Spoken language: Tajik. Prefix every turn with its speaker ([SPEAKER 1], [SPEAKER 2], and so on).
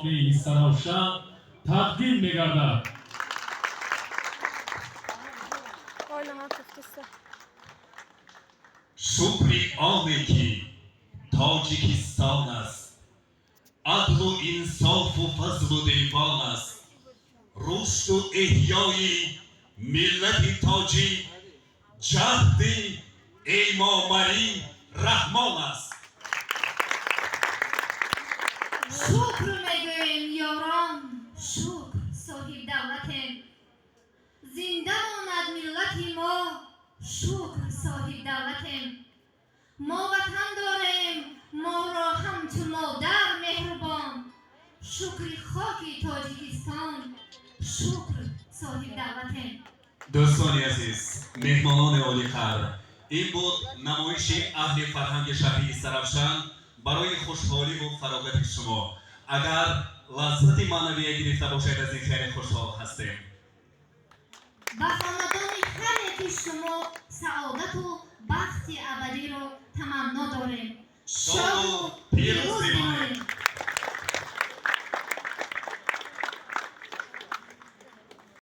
[SPEAKER 1] Бостонии Истаравшан тақдим мегардад.
[SPEAKER 2] Шукри оне ки Тоҷикистон аст, адлу инсофу фазлу девон аст, рушду эҳёи миллати тоҷик ҷаҳди Эмомалӣ Раҳмон аст.
[SPEAKER 3] Шукр мегӯем, ёрон, шукр, соҳибдавлатем. Зинда монад миллати мо, шукр, соҳибдавлатем. Мо ватан дорем, моро ҳамчун модар меҳрубон. Шукри хоки Тоҷикистон, шукр, соҳибдавлатем.
[SPEAKER 2] Дӯстони азиз, меҳмонони олиқадр, ин буд намоиши аҳли фарҳанги шаҳри Истаравшан барои хушҳоливу фароғати шумо. Агар лаззати маънавия гирифта бошед, аз ин хеле хушҳол ҳастем.
[SPEAKER 3] Ба хонадони ҳар яки шумо саодату бахти абадиро таманно дорем.
[SPEAKER 2] Шоду пирӯз.